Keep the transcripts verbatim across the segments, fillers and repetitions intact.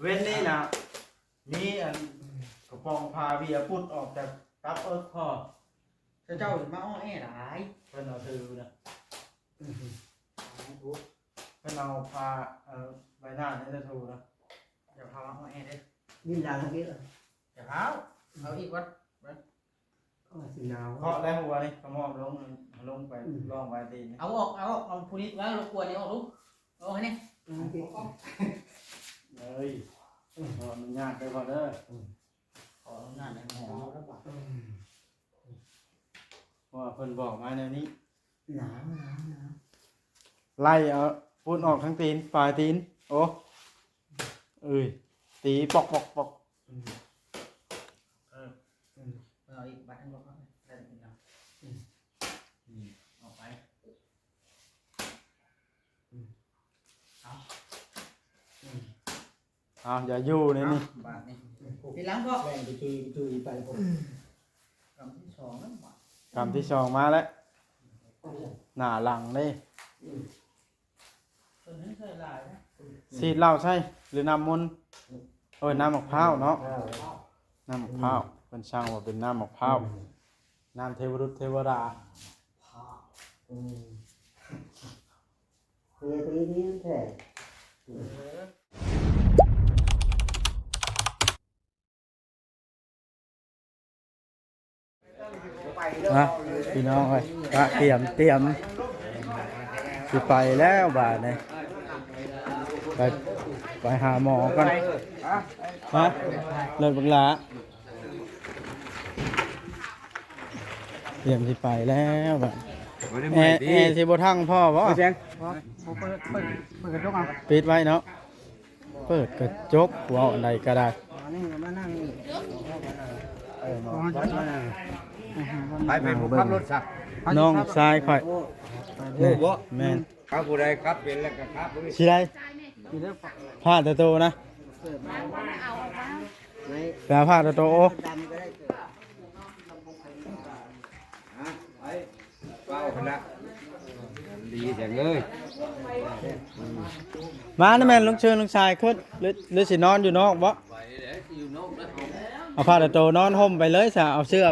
เว้นนี่นะ มีอันกระป๋องพาเบียร์ปุดออกจากตับเอิกพ่อ เจ้ามาอ้อแอหลาย เพิ่นเอาถือนะ เพิ่นเอาพา เอ่อ ใบหน้านี่จะถูนะ อย่าพามาอ้อแอเด้อ บินหลังเมื่อกี้เหรอ อย่าพาเอาอีกวัด โอ้ย สิหนาว เคาะแล้วหัวนี่ ขมอมลง ลงไป อืม ลองไปตีนนี่ เอาออก เอาออก เอาผู้นี้ แล้วรบกวนนี่ออกลูก เอาให้นี่ อืม เฮ้ย ขออนุญาตเด้อพ่อเด้อ อืม ขออนุญาตในหมอ อืม เพราะว่าเพิ่นบอกมาแนวนี้ หนาว หนาว หนาว ไล่เอาปุดออกทั้งตีน ปลายตีน โอ้ เอ้ย ตีปอกปอกปอก อืม เออ อืม เอาอีกบาทหนึ่งก็พอ ได้แล้ว อืม อืม ออกไป อืม เอา อืม เอา อย่าอยู่ในนี่ เอา บาทนี่ ทีหลังก็ แม่งไปจุยจุยไปผม กำที่สองแล้วบาท กำที่สองมาแล้ว หน้าหลังเลย อืม ส่วนนี้ใส่หลายนะ ซีดเหล้าใช่ หรือน้ำมนต์ โอ้ย น้ำมะพร้าวเนาะ น้ำมะพร้าว เพิ่นสั่งว่าเป็นน้ำมะพร้าว อืม น้ำเทวรุตเทวดา อืม เออ ตัวนี้แท้ ฮะ พี่น้องเอ้ย กะเตรียม เตรียม สิไปแล้วบาดนี้ ไป ไปหาหมอก่อน ฮะ รถบักหลา เตรียมสิไปแล้วบาด บ่ได้ แอ เมื่อย ร์ ติ แอร์สิบ่ทังพ่อบ่ บ่แจ้ง บ่ บ่เปิด เปิด เปิดกระจกเอา ปิดไว้เนาะ เปิดกระจก เว้าอันใดก็ได้ อันนี้ก็มานั่งนี่ เออ มา ไปเป็นผู้ขับรถซะ น้องชายข่อย โอ้ นี่ โอ้บ่ แม่น เอาผู้ใดขับเป็นแล้วก็ขับผู้นี้ สิได้ นี่เด้อ ผ้าแต่โตนะ เปิดมา เอาออกมา ไปเอาผ้าแต่โต โอ้ ดำก็ได้ ฮะ ไป เฝ้าหั่นละ ดีจังเลย มานี่แม่นลุงเชิญลุงชายขึ้น หรือ หรือสินอนอยู่นอกบ่ ไปเลย อยู่นอกนะ เอาผ้าแต่โตนอนห่มไปเลยซะ เอาเสื้อ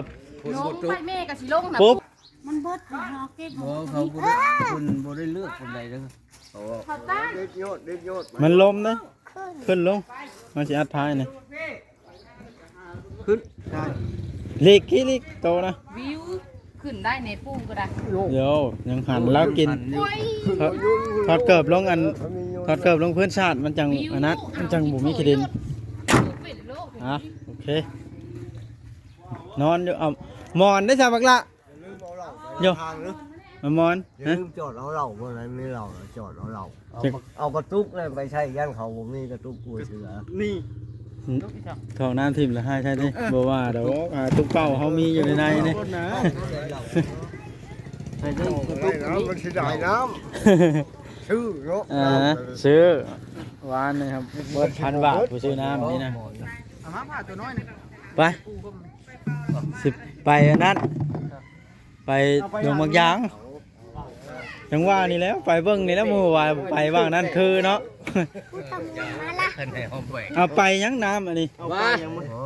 ลงไปแม่ก็สิลงนะ ปุ๊บ มันเบิดหาเก็บ บ่ เขาบ่ได้ เพิ่นบ่ได้เลือกคนใดเด้อ เขาว่า เขาตั้ง เด็ดยอด เด็ดยอด มันลมนะ ขึ้น ขึ้นลง มันสิอัดท้ายนี่ ขึ้น ได้ หลีกขี้หลีกโตนะ วิว ขึ้นได้ในปูก็ได้ เดี๋ยว ยังหันแล้วกิน โอ้ย ถอด ถอดเกิบลงอัน ถอดเกิบลงพื้นชาติ มันจัง วิว อันนั้น มันจังบ่มีขี้ดิน เป็นโรค อ่ะ โอเค นอนอยู่ เอา หมอนได้ซะบักละ อย่าลืมเอาเหล้าไป โย ทางนึก มามอน อย่า ฮะ ลืมจอดเอาเหล้า เมื่อไหร่มีเหล้า จอดเอาเหล้า เอา จัก เอากระตุกเลยไปใช้ยันเขาบ่มีกระตุกกูเสือ นี่ อืม เข้าน้ำทิ่มแล้วให้ใช่ดิ เออ บ่ว่าดอก อ่า ตุ๊กเป้าเขามีอยู่ในในนี่ คนนะ ใส่เรื่องกระตุกนี่ มันสิได้น้ำ ซื้อเนาะ อ่า ซื้อ วานนี่ครับ เบิดพันบาท ผู้ซื้อน้ำนี่นะ เอามาผ่าตัวน้อยนะ ไป สิไปอันนั้น ไปดงบางยาง จังหวะนี่แหล้ว ไปเบิ่งนี่แหล้ว หมู่ว่าไปว่างนั่นคือเนาะ เอาไปยังน้ำอันนี้ ว่า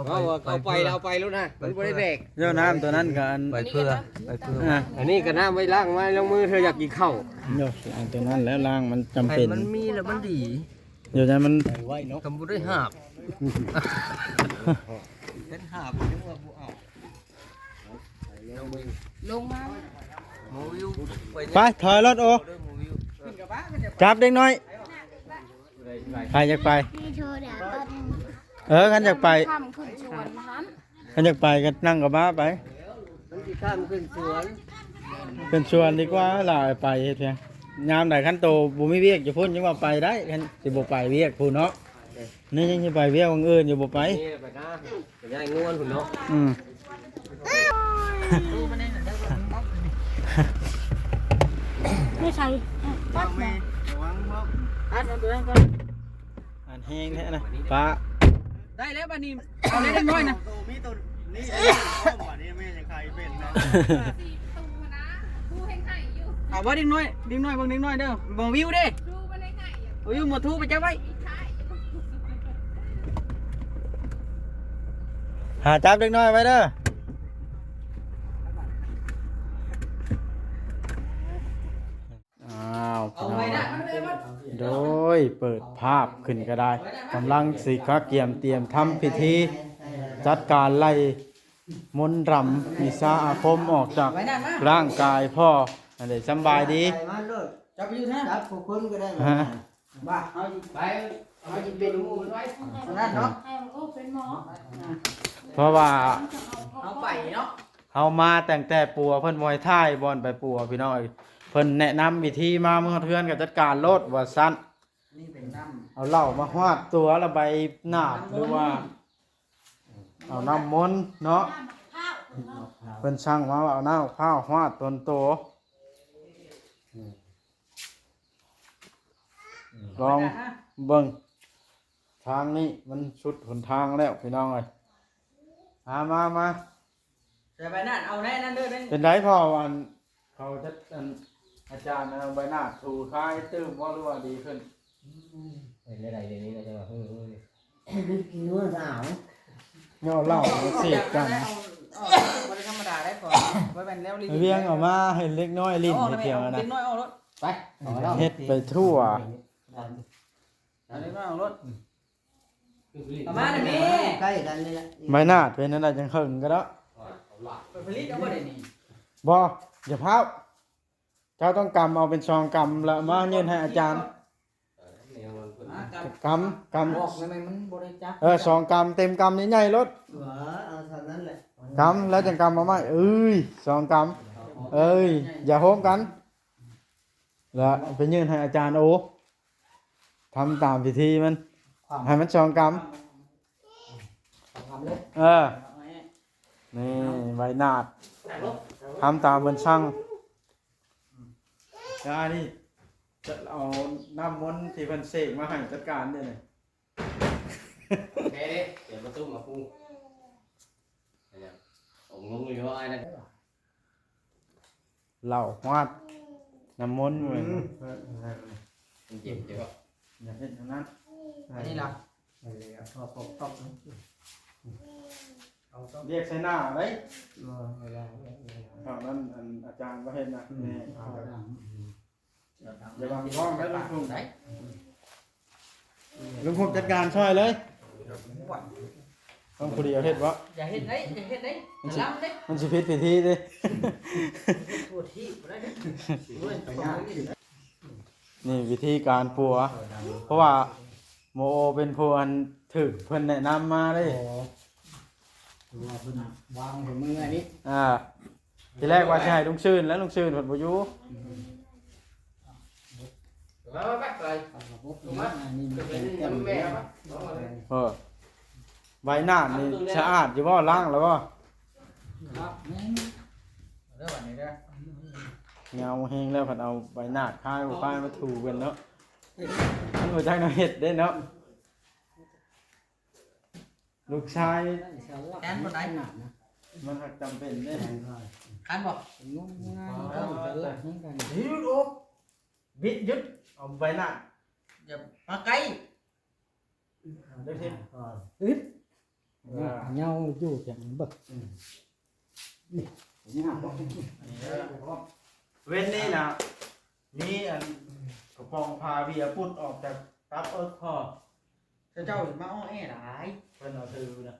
เอาว่าเขาไป เอาไปแล้วนะ มันบ่ได้แบก เจ้าน้ำตัวนั้นกับอัน ไปเพื่อ ไปเพื่อ อ่ะ อันนี้ก็น้ำไว้ล้างไม้ล้างมือ เธออยากกินข้าว เดี๋ยวล้างตัวนั้นแล้วล้างมันจำเป็น ให้มันมีแล้วมันดี เดี๋ยวนั้นมัน คำบ่ได้หาบ เป็นหาบยังว่าบ่เอา ลงมา หมอวิว ไป ถอยรถโอ จับเด็กน้อย ใครอยากไป พี่โทรด่าแป๊บนึง เออ คันอยากไป ทำขึ้นชวนหัน คันอยากไปก็นั่งกับบ้าไป มันสิข้ามขึ้นสวน เป็นชวนดีกว่า หลายไปเฮ็ดเพียง ยามใดคันโตบ่มีเวียกอยู่พุ้น ยังว่าไปได้ คันสิบ่ไปเวียกพุ้นเนาะ นี่ยังสิไปเวียกบังเอิญอยู่บ่ไป นี่ไปนะ ไปย้ายงวนพุ้นเนาะ อืม ไม่ใช่ ตัดมา ตัดเอาตัวนั้นก่อน อันแห้งแท้นะ ป้า ได้แล้วบัดนี้ เอาเลยเด็กน้อยนะ มีตัวนี้ เอาบัดนี้แม่ยังใครเป็นนะ เอาว่าเด็กน้อย เด็กน้อย เบิ่งเด็กน้อยเด้อ บ่วิวเด้ บ่วิวมาทูไปจับไว้ มีท้ายอยู่ อ่า จับเด็กน้อยไว้เด้อ อ้าว เอา พี่น้อง ไว้นะ โดยเปิดภาพขึ้นก็ได้ กำลังสิกะเกียมเตรียมทำพิธี จัดการไล่มนต์ดำวิชาอาคมออกจากร่างกายพ่อ อันนี้สำบายดี ไปมาโลด จับไปอยู่นะ จับผู้คนก็ได้ ฮะ บ่า เอาไป เอาไปเป็นหมู่มันไว้ อันนั้นเนาะ ให้มันโอ้เป็นหมอ เพราะว่า เอาไปเนาะ เฮามาตั้งแต่ปัว เพิ่นบ่ให้ถ่ายบ่อนไปปัว พี่น้องเอ้ย เพิ่นแนะนำวิธีมา เมืองเทือนก็จัดการโลดว่าซั่น นี่เป็นน้ำ เอาเหล้ามาฮาดตัวละใบหนาด หรือว่า เอาน้ำมนต์เนาะ เพิ่นสั่งมาว่าเอาน้ำมะพร้าวฮาดตนโต ลองเบิ่ง ทางนี้มันสุดหนทางแล้วพี่น้องเอ้ย มา มา มา ใส่ใบหน้าเอาแน่นั่นเด้อ เป็นไดพ่อ อัน เขาจะ อัน อาจารย์เอาใบหน้าถูคายตื่มบ่ หรือว่าดีขึ้น เป็นได้ใดเดี๋ยวนี้นะ จังหวะ เฮ้ย เฮ้ย มันกินเนื้อสาว เนี่ยเอาเหล้ามาเสพกัน เอา เอา บ่ได้ธรรมดาได้พอ บ่แม่นแล้วลิ้น เวียงออกมาให้เล็กน้อยลิ้น เอาออก ให้เพียง เอา นะ เล็กน้อยออกรถ ไป เอาแล้ว เฮ็ดไปทั่ว เอาเล็กน้อยออกรถ ประมาณนี้ ใกล้กันนี่แหละ ใบหน้าเป็นนั่นน่ะจังเฮิงก็ได้ ไปผลิตเอาบ่ได้นี่ บ่ อย่าพลาด เจ้าต้องกำเอาเป็นซองกำแล้วมายื่นให้อาจารย์ อ่ะกำ กำ กำ บอกเลยมันบ่ได้จับ เออ สองกำ เต็มกำใหญ่ๆโลด เออ เอาเท่านั้นแหละ กำแล้วจังกำเอามา เอ้ย สองกำ เอ้ย อย่าโฮมกัน แล้วไปยื่นให้อาจารย์โอ ทำตามพิธีมัน ความ ให้มันสองกำ สองกำเลย เออ นี่ ใบหนาด ทำตามเพิ่นสั่ง แล้วอันนี้จะเอาน้ำมนต์ที่เพิ่นเสกมาให้จัดการเด้อนี่ แม่เด้ เดี๋ยวประตูมาปู อันเนี้ย องค์ลงอยู่ว่าไอ้นั่น เหล้าฮาด น้ำมนต์เว้ย อืม เออ เออ เออ มันเจ็บ เจ็บอ่ะ อย่าเฮ็ดอันนั้น อันนี้ล่ะ อันนี้ล่ะ พอปกต้อง เอาต้อง เรียกใส่หน้าเลย เออ ไม่ได้ ไม่ได้ เท่านั้น อันอาจารย์บ่เฮ็ดนะ อืม แม่ เอา เอา ดัง อืม อย่าบังกล้องนะลุงพงษ์ ได้ ลุงพงษ์จัดการช่วยเลย ต้องผู้เดียวเฮ็ดบ่ อย่าเฮ็ดได้ อย่าเฮ็ดได้ มันสิ อย่าล้ำได้ มันสิผิดพิธีเด้ ทั่วที่บ่ได้เด้ ด้วย นี่วิธีการปัว เพราะว่าโมโอเป็นผู้อันถือเพิ่นแนะนำมาเด้ อ๋อ คือว่าเพิ่นวางให้มืออันนี้ อ่า ทีแรกว่าสิให้ลุงซื่น แล้วลุงซื่นเพิ่นบ่อยู่ มา มา ไป เอาระบบนี้มา อันนี้มันเป็นแก้มเดียว เออ ใบหน้านี่สะอาดอยู่บ่ ล้างแล้วบ่ ครับ นี่ เด้อ วันนี้เด้อ เงาแฮงแล้ว เพิ่นเอาใบหน้าคายบ่คายมาถูกันเนาะ มันบ่จักแนวเฮ็ดเด้เนาะ ลูกชาย แขนบ่ได้ มันหักจำเป็นเด้ คันบ่ งมงาม เออ เออ เหมือนกัน หยุด โอ้ บิด หยุด เอาใบหน้า อย่ามาใกล้ เดี๋ยวสิ อึด เออ เงาอยู่จังเบิ่ง อืม นี่ นี่นะ อันนี้เด้อ เว้นนี่นะ มีอันกระป๋องพาเบียร์ปุดออกจากตับเอิกพ่อ เจ้ามาอ้อแอหลาย เพิ่นเอาถือนะ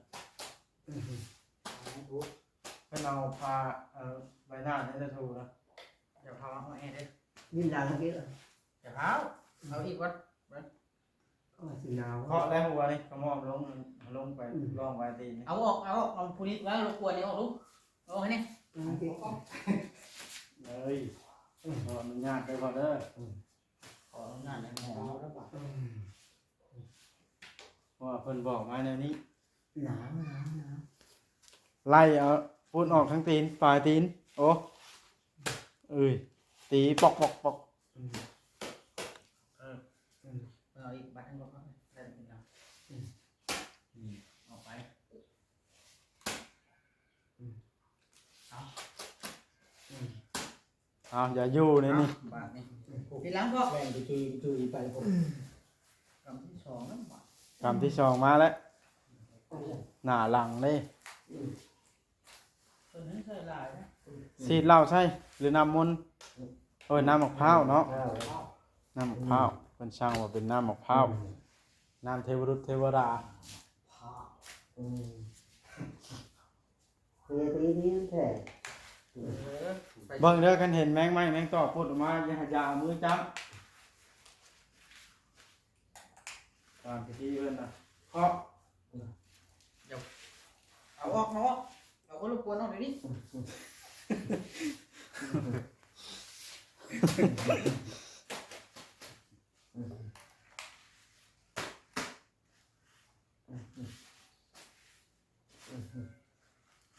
เพิ่นเอาพา เอ่อ ใบหน้านี่นะถูนะ อย่าพามาอ้อแอเด้อ มีหลังเยอะ อย่าพา เอาอีกวัด โอ้ย สิหนาว เคาะแล้วหัวนี่ ขมอมลง ลงไป อืม ลองไปตีนนี่ เอาออก เอาออก เอาผู้นี้ไว้ รบกวนนี่ออกลูก เอาให้นี่ อืม เอ้ย ขออนุญาตได้บ่เด้อ อืม ขออนุญาตได้บ่ อืม เพราะว่าเพิ่นบอกมาแนวนี้ หนาว หนาว หนาว ไล่เอาปุ้นออกทั้งตีน ปลายตีน โอ้ เอ้ย ตีปอก ปอก ปอก อืม เออ อืม เอาอีกบัตรหนึ่งก็พอ ได้เป็นแล้ว อืม อืม ออกไป อืม เอา อืม เอา อย่าอยู่ในนี่ เอา บาทนี่ ทีหลังพ่อ แบ่งไปจุย จุยไปผม กำที่สองแล้วบาท กำที่สองมาแล้ว หน้าหลังเลย เพิ่นให้ใส่หลายนะ สีดเหล้าใส่ หรือน้ำมนต์ โอ้ย น้ำมะพร้าวเนาะ ข้าว น้ำมะพร้าว เพิ่นสั่งว่าเป็นน้ำมะพร้าว อืม น้ำเทวรุตเทวดา อืม คือตัวนี้แท้ เบิ่งเด้อ คันเห็นแมงไม้แมงตอกพุดออกมา อย่า อย่าเอามือจับ ตามพิธีเพิ่นนะ เคาะ เดี๋ยว เอาออก เอาออก เอาคนรบกวนออกเดี๋ยวนี้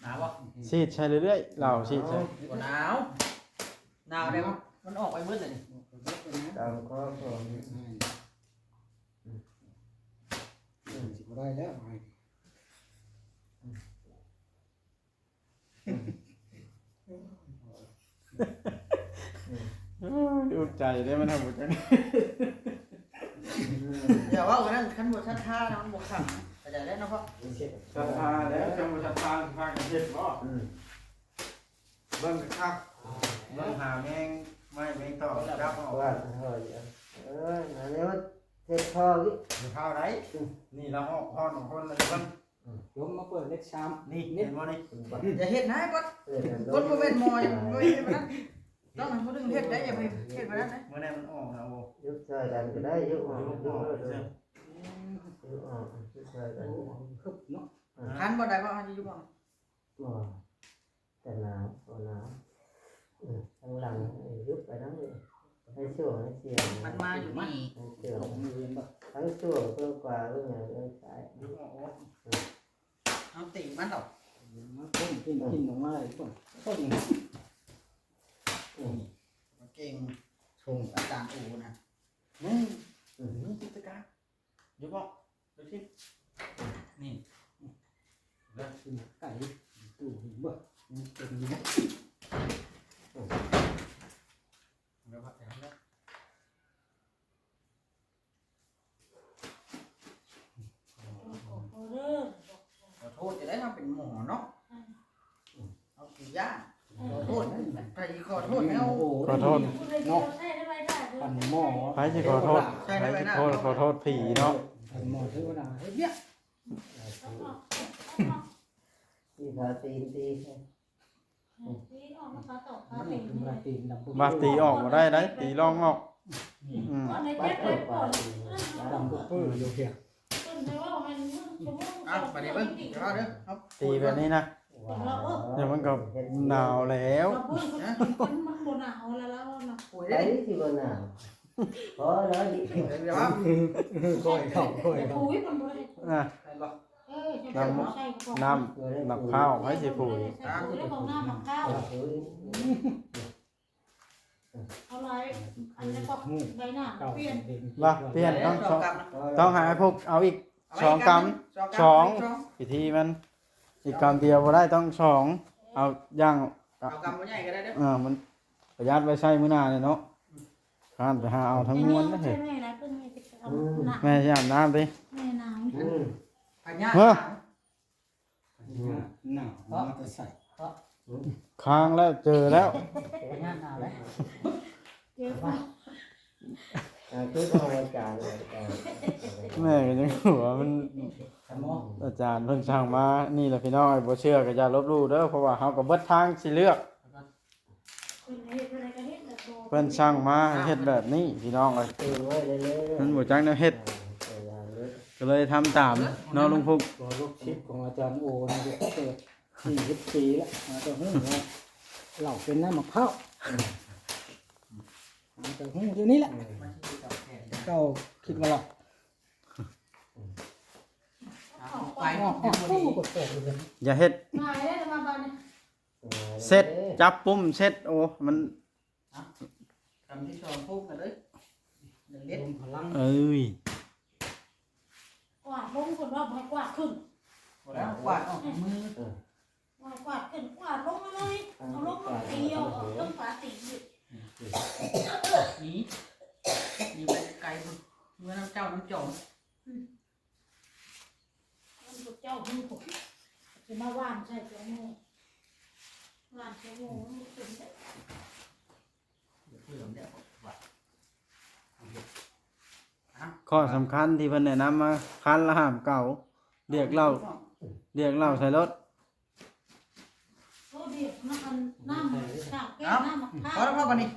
หนาวบ่ สีดใส่เรื่อยๆ เหล้าสีดใส่ บ่หนาว หนาวได้บ่ มันออกไปเบิดเลยนี่ ตามข้อของ อืม สิบ่ได้แล้ว โอ้ย อุกใจได้มันทำบุญจัง อย่าว่าวันนั้นคันบ่ศรัทธานะมันบ่ขัง เข้าใจแล้วเนาะพ่อ ศรัทธาแล้ว คันบ่ศรัทธาสิพากันเฮ็ดบ่ อืม เบิ่งคัก เบิ่งหาแมงไม้แมงตอกจับเอา ว่าเฮ้ย เอ้ย อันนี้มันเฮ็ดพออีก เฮ็ดพอได้ อืม นี่ละหอกฮ้อนของคนเลยเพิ่น อืม ยกมาเปิดเลขสาม นี่ นี่ เห็นบ่นี่ อย่าเฮ็ดนะไอ้บอส เออ คนบ่แม่นหมอ อย่าไปเฮ็ดแบบนั้น ต้องให้ผู้หนึ่งเฮ็ดได้ อย่าไปเฮ็ดแบบนั้นนะ เมื่อใดมันออกนะโอ้ ยกใส่กันก็ได้ ยกออก ยกออก ยกออก ยกใส่กัน โอ้ คึบเนาะ อ่า คันบ่ได้บ่ เอาสิยกออก บ่ แต่หนาว บ่หนาว อืม ข้างหลัง เออ ยุบไปนั่นเลย ให้ช่วงให้เสียง มันมาอยู่นี่ ให้เสียง หลงอยู่เห็นปะ ทั้งช่วงเพื่อกว่าเพื่อไงเพื่อซ้าย เอาตีมันหรอก มันต้นกินกินออกมาเลยก่อนต้น อืม กางเกงทรงอาจารย์โอนะ นี่ อืม นี่กิจการ เดี๋ยวบอก ดูสิ นี่ แล้ว กินไก่ ตู้เห็นบ่ มันเป็นอย่างนี้ เดี๋ยวพักแถวนั้น ขอโทษจะได้ทำเป็นหมอเนาะ เอากี่ย่าง ขอโทษ ใครขอโทษแล้ว ขอโทษ เนาะ ปั่นหม้อ ใครสิขอโทษ ใช่ ใครสิขอโทษ ขอโทษผีเนาะ ปั่นหม้อเทวดา เฮ้ย เนี่ย ตีขาตีนตี ตีออกมาขาตอกขาตีน มาตีออกมาได้ ได้ ตีร่องออก อืม ก่อนในแจ็คเลยก่อน ดำปุ๊บปื้ออยู่เพียง อ่ะ ไปดิเบิ่ง เดี๋ยวเอาเด้อ ครับ ตีแบบนี้นะ ว้าว เดี๋ยวมันก็หนาวแล้ว มันบ่หนาวแล้ว แล้วนะ โอ้ย ไอ้ที่บ่หนาว พอแล้วดิ เดี๋ยวครับ ค่อยเข้า ค่อยเข้า อุ้ย มันบ่ได้ อ่ะ เห็นบ่ เออ น้ำ น้ำ หมักพร้าว ไผสิปลูก เรื่องของน้ำหมักพร้าว เอาหลายอันแล้วก็ใบหน้าเปลี่ยน ว่าเปลี่ยนต้องสอง ต้องหาพวกเอาอีก เอาอีก สองกรัม กรัม สอง สอง พิธีมัน อีกกรัมเดียวบ่ได้ ต้องสอง เอาอย่าง เอากรัมบ่ใหญ่ก็ได้เด้อ อ่า มันประหยัดไว้ใช้มื้อหน้าเนี่ยเนาะ ข้านไปหาเอาทั้งมวลนะเฮ้ย แม่นะเพิ่นมีแต่เอาหนัก แม่สิอาบน้ำติ แม่หนาว อืม พญา เฮ้อ หนาว หนาวมาแต่ใส่ ค้างแล้ว เจอแล้ว พญาหนาวแล้ว เจอ อ่า คือของอาจารย์ อาจารย์ แม่ก็ยังหัวมัน อาจารย์เพิ่นสั่งมา นี่แหละพี่น้อง ไอ้บ่เชื่อก็อย่าลบหลู่เด้อ เพราะว่าเฮาก็เบิดทางสิเลือก เพิ่นสั่งมาให้เฮ็ดแบบนี้พี่น้องเอ้ย มันบ่จักแนวเฮ็ด ก็เลยทำตามเนาะลุงพุก ตัวลูกศิษย์ของอาจารย์โอนี่ก็เปิดสี่สิบปีแล้ว มาจะฮู้ว่าเหล้าเป็นน้ำมะพร้าว มาจะฮู้อยู่นี่แหละ เจ้าคิดว่าเหล้า เอาไป อย่าเฮ็ด หายแล้วมาบาดนี้ เสร็จ จับปุ่มเสร็จ โอ้ มัน อ่ะ คำที่สองพูดกันเลย เด็ด ลมพลัง เอ้ย กวาดลง คนว่าบ่ให้กวาดขึ้น กวาดออกจากมือ เออ บ่ให้กวาดขึ้น กวาดลงมาเลย เอาลงมาตีเอา เอาลงฝาตีอยู่ หนี หนีไปไกลๆ เมื่อน้ำเจ้าน้ำจอม อืม มันก็เจ้าหู สิมาหว่านใส่แตงโมหว่านแตงโมมันเป็นได้ ข้อสำคัญที่เพิ่นแนะนำมา คันละห้ามเก่า เรียกเหล้า เรียกเหล้าใส่รถ โอ้เดี๋ยวนะอันน้ำสามแก้วน้ำมะพร้าว พอแล้วพ่อปานนี้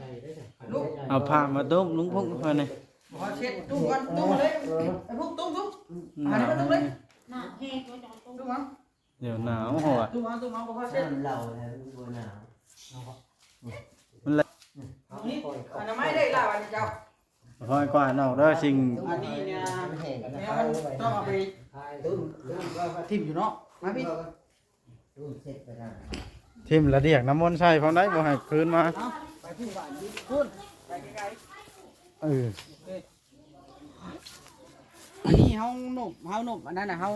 ลูก เอาผ้ามาตุ้มลุงพงษ์เพิ่นนี่ พอเช็ดตุ้มก่อนตุ้มมาเลยไอ้พวกตุ้มตุ้ม หนาว หน้าแห้งก็จะเอาต้ม ตุ้มเอา เดี๋ยวหนาวโหด ตุ้มเอาตุ้มเอาพอเช็ด น้ำเหล้าแล้วมันบ่หนาว มันแหละ นี่อนามัยได้ล่ะวันนี้เจ้า พอยกว่าดอกเด้อสิ่ง อันนี้เนี่ย มันแห้งกันนะ เนี่ยมันต้องเอาไป ตุ้มตุ้มก็ ทิ่มอยู่เนาะมาพี่ ตุ้มเสร็จไปได้ ทิ่มละเดียกน้ำมนต์ใส่พร้อมได้บ่ให้คืนมา เอาไปผู้บ้านอยู่พุ่นไปไกล เออ ๆอันนี้เฮาหนบเฮาหนบอันนั้นน่ะเฮา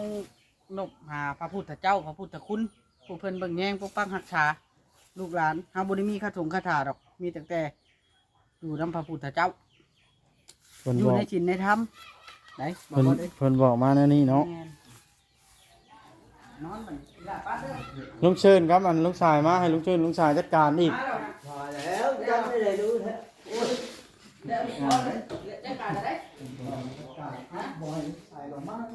หนบหาพระพุทธเจ้าพระพุทธคุณผู้เพิ่นเบิ่งแยงปกปักรักษา ลูกหลานเฮาบ่ได้มีคาถงคาถาดอก มีตั้งแต่อยู่นำพระพุทธเจ้า เพิ่น อยู่ บอก ในศีลในธรรมไหนบอก เพิ่น ว่าได้ เพิ่นบอกมาแนวนี้เนาะ แม่นนอนมันละปัดเด้อ ลุงเชิญครับอันลุงชายมาให้ลุงเชิญลุงชายจัดการอีก มาแล้วนะ พอแล้วจำไม่ได้รู้แท้ เดี๋ยวเอาเลยเดี๋ยวจัดการอะไร ฮะบอยใส่ลงมาแล้ว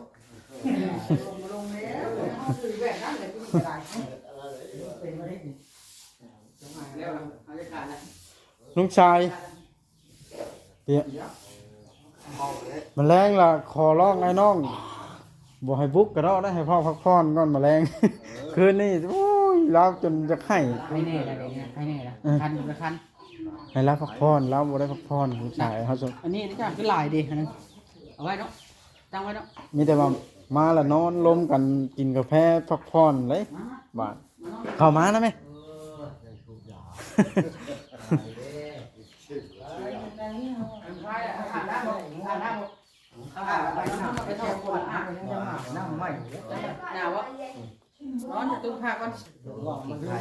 ลงมาลงแล้วเฮาคือแบบนั้นเลยที่มีอะไร เป็นมาได้นี่ แล้วเฮาจัดการแล้ว ลุงชายเดี๋ยวมาแรงละขอร้องไอ้น้องบ่ให้บุกกระดอกได้ให้พ่อพักผ่อนก่อนมาแรงคืนนี้โอ้ยลาวจนจะไข้ ใครแน่ละเดี๋ยวนี้ใครแน่ละ เออ คันบ่คัน ให้ลาวพักผ่อนลาวบ่ได้พักผ่อนลุงชายเขาสุด อันนี้นี่จ้ะคือหลายดีอันนั้นเอาไว้เนาะตั้งไว้เนาะ มีแต่ว่ามาละนอนลมกันกินกาแฟพักผ่อนเลย มา บาดเข้ามานะแม่ อันท้ายอ่ะอาบน้ำบ่อาบน้ำบ่อาบน้ำไปทอดคนอ่ะ น้ำใหม่ หนาวอ่ะนอนอยู่ตรงผ้าก่อน ลองมันใคร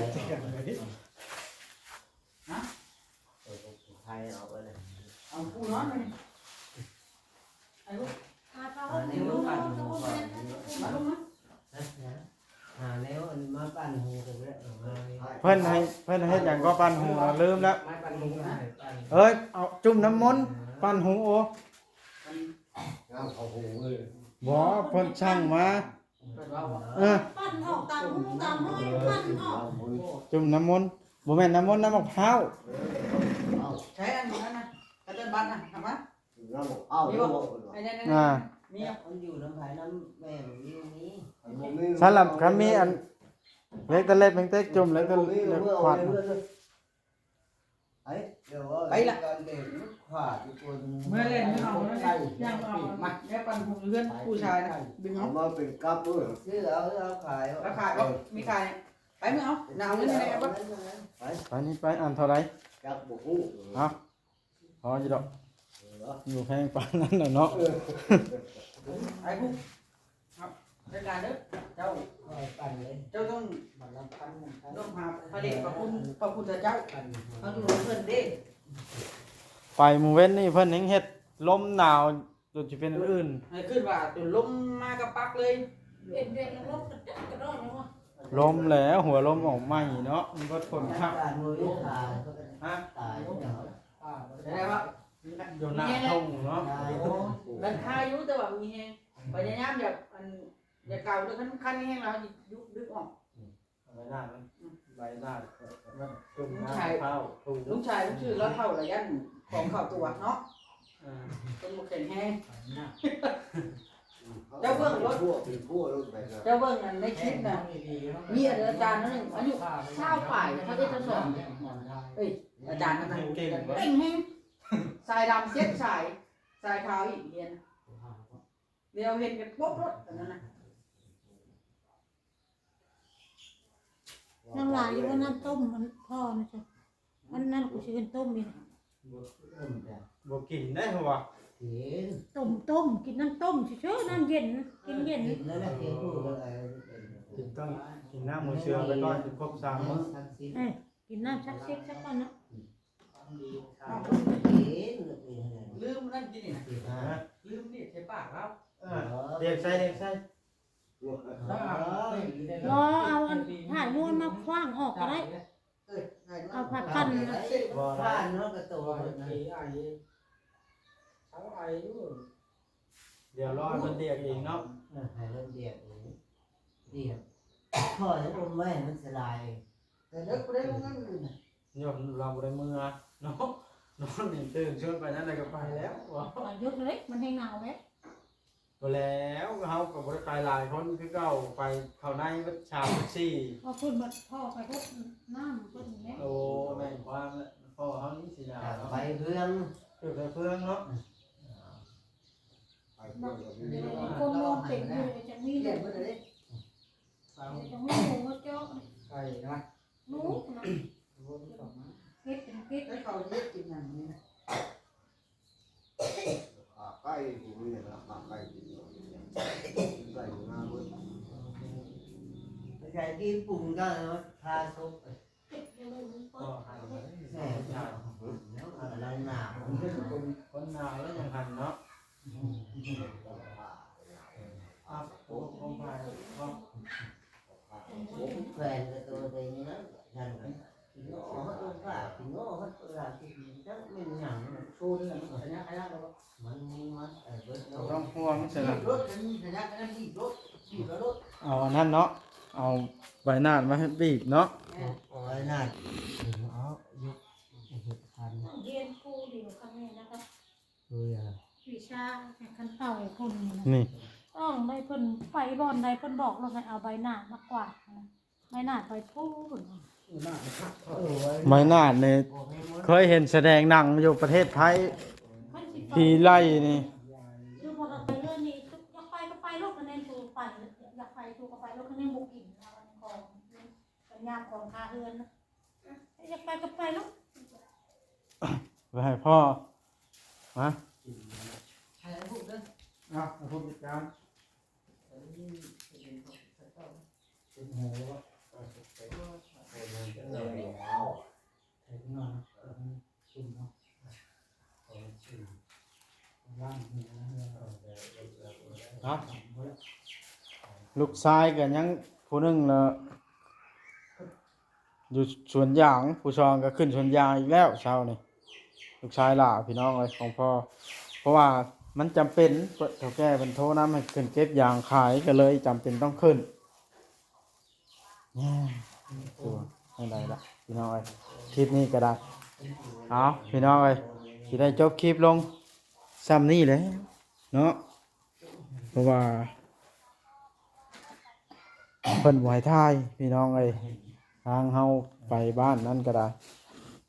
ฮะ ใครเอาไปเลย เอาคู่นอนไปนี่ไอ้ลูก หาปลาหอมหมู มาลูกนะ หาแล้วอันมาปั่นหูกันแล้วเอามา เพิ่นให้เพิ่นให้หยังก็ปั่นหูลืมแล้ว ไม้ปั่นหมูนะ เอ้ยเอาจุ่มน้ำมนต์ปั่นหูโอ น้ำเขาหูเลย บ่เพิ่นสั่งมา เปิดว่า เออ ปั่นออกตามหูตามห้อยปั่นออก จุ่มน้ำมนต์บ่แม่นน้ำมนต์น้ำมะพร้าว ใช้อันนั้นนะกระเตินบัตรนะทำมา น้ำเอา มี แล้ บ่ ว ไอ้นั่น อ่า มีอ่ะ มันอยู่น้ำไผ่น้ำแม่มันอยู่นี่ สำหรับคันมีอันเล็กตะเล็กเพิ่งเต็กจุ่มเล็กตะเล็กขวด ไอ้เดี๋ยวไปละการเด็กขวาดอีกคน เมื่อเล่นไม่เอาแล้วเนี่ยย่างเอามาแล้วปั่นหงเพื่อนผู้ชายนะดึง เอา เอา มาเป็นกับเออซื้อเอาเอาขาย แล้วขายก็มีขายไปมึงเอาหนาวเงินในแอป ไป ไปนี่ไปอันเท่าไหร่ จักบุหู เอาพออยู่ดอกอยู่แพงปานนั้นน่ะเนาะ ไอ้พวกครับรายการเด้อเจ้า คอยปั่นเลย เจ้าต้อง มันละพันหนึ่งพัน ลงหาพระเดชพระคุณพระพุทธเจ้าเขาอยู่เพื่อนเด้ ไปหมู่เว้นนี่เพิ่นยังเฮ็ดลมหนาวจนสิเป็นอื่น ให้ขึ้นว่าจนลมมากระปักเลย เด่นเด่นลบกระดกกระดอนเนาะ ลมแล้วหัวลมออกใหม่เนาะมันก็ทนครับ ตายมือลูกตาย ฮะ ตาย ได้ไหม อยู่หน้าทงเนาะ ตาย มันคาอยู่แต่ว่ามีแฮงพยายามอย่าอันอย่าเก่าด้วยขั้นขั้นแฮงเราดึกดึกออก ใบหน้ามันใบหน้ามันจุ่มน้ำข้าวถู ลูกชายลูกชื่อแล้วเท่าระยันของเขาตัวเนาะ อ่า เป็นบุกแข็งแฮง เจ้าเบื้องรถพวกเป็นพวกรถไปนะ เจ้าเบิ่งอันในคลิปนะมีอาจารย์คนหนึ่งอายุเศร้าปลายเขาเรียกทดสอบเอ้ยอาจารย์นั่นนะ เก่ง เก่งแฮงสายดำเจ็ดสายสายขาวอีกเรียนเดียวเห็นกันปุ๊บรถอันนั้นนะ นั่งหลายอยู่ว่าน้ำต้มมันพ่อนะจ๊ะอันนั้นกูสิเป็นต้มอีก บ่กินได้หัว เห็น ต้มต้มกินน้ำต้มเชื่อๆน้ำเย็นกินเย็น เห็นแล้วแหละเห็นพูดอะไร กินต้องกินน้ำหมูเชื้อไปก่อนจนครบสามมื้อ ศักดิ์สิทธิ์ เอ้ยกินน้ำสักสิบสักก่อนเนาะ เห็น ลืมนั่นกินนี่นะ สิบห้า ลืมนี่ใช้ปากแล้ว เออเรียกใส่เรียกใส่ รอเอาอันผ้านวลมาขว้างออกก็ได้ เออ เอาผ้าพันนะ ผ่านเนาะกระโต เอาไอ้ นะ ไอ้ เอาไอ้อยู่ เดี๋ยวรอมันเดียกเองเนาะ เออ ให้มันเดียกเอง เดียก พ่อจะอมไว้ให้มันสลาย แต่เลิกบ่ได้มันนั่นเลยนะ ยอมเราบ่ได้เมือเนาะ นอนนี่ตื่นชวนไปนั่นใดก็ไปแล้ว ไปหยุดเลย มันแห้งหนาวแล้ว บ่แล้ว เฮาก็บ่ได้ไปหลายคนคือเก่า ไปเข้าในวัดสามวัดสี่ เอาเพิ่นมาพ่อไปพบน้ำเพิ่นแม่ โอ้ แม่นความแล้ว พ่อเฮานี่สิหนาวเนาะ ไปเพื่อง เกิดไปเพื่องเนาะ ไปเพื่องกับมี เดี๋ยวคนนอนเต็มอยู่ จะมี เปลี่ยนหมดเลย จะมีหมูมาเจาะ ไก่นะ หมูนะ หมูที่สองนะ เก็ดเป็นเก็ด แล้วเขาเรียกกินอย่างนี้นะ ขาไก่ผมเนี่ยนะ ขาไก่กินหน่อย ไก่อยู่หน้าเว้ย ไม่ใช่ที่ปรุงก็ทาซุป ก็หายไป แม่ แล้วอะไรหนาว คนหนาวแล้วยังหันเนาะ อ่ะ โอ้ ของไผ ของ แฟนกับตัวเองนะ นั่นน่ะ กินโง่ฮอดตัวป้า กินโง่ฮอดตัวหลาน กินจักแม่นหยัง โชว์นี่แหละ มันขยักขยักแล้ว มันมีมัน เออ เบิดโลก ต้องห่วงเสียละ รถมันมีขยักขยัก บีบรถ บีบแล้วรถ เอาอันนั้นเนาะ เอาใบหนาดมาให้บีบเนาะ เอาไว้หน้า เอายก เห็ดพัน เรียนครูเดียวกันเลยนะคะ เอ้ยอะ วิชาคันเป่าคนนี้นะ นี่ ต้องได้เพิ่นไปบ่อนใดเพิ่นบอกเราให้เอาใบหนาดมากวาดนะ ใบหนาดไปพูด ไม้หนาดนี่เคยเห็นแสดงหนังอยู่ประเทศไทย เพิ่นสิไป ผีไล่นี่ อยู่บ่ต้องไปเรื่องนี้ อยากไปก็ไปลูกคะแนนกูไป อยากไปกูก็ไปลูกคะแนนบ่กินนะ มันของ ปัญญาของคาเฮือนนะ อยากไปก็ไปลูก ไปให้พ่อ มา ให้ลูกเด้อ เอา เอาพวกจาน เป็นหัว ใส่ถุงนอนนะ เอาให้มันชุ่มเนาะ เอาให้มันชุ่ม ล้างมือนะ ครับ ลูกชายก็ยังผู้หนึ่งละ อยู่สวนยาง ผู้สองก็ขึ้นสวนยางอีกแล้วเช้านี่ ลูกชายหล่าพี่น้องเอ้ยของพ่อ เพราะว่ามันจำเป็น เฒ่าแก่เพิ่นโทรนำให้ขึ้นเก็บยางขาย ก็เลยจำเป็นต้องขึ้น แหม ตัวจั่งใดล่ะพี่น้องเอ้ย คลิปนี้ก็ได้ เอาพี่น้องเอ้ย สิได้จบคลิปลงส่ำนี้แหละเนาะ เพราะว่า เพิ่นบ่ให้ถ่ายพี่น้องเอ้ย ทางเฮาไปบ้านนั้นก็ได้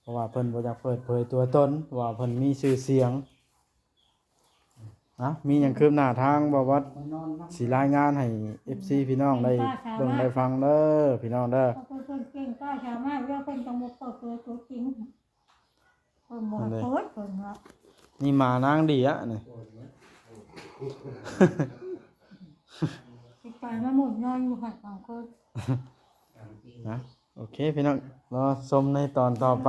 เพราะว่าเพิ่นบ่อยากเปิดเผยตัวตน ว่าเพิ่นมีชื่อเสียง นะ มีหยังคืบหน้าทางบ่าวบอส สิรายงานให้ เอฟซี พี่น้องได้เบิ่งได้ฟังเด้อ พี่น้องเด้อ เพิ่นเก่งกล้าสามารถ เรื่องเพิ่นต้องมาเปิดเผยตัวจริง เพิ่นบ่ให้เปิด เพิ่นว่า นี่หมานางดีอะนี่ สิไปมาหมดนอนอยู่หั่นสองคน นะ โอเคพี่น้อง รอชมในตอนต่อไป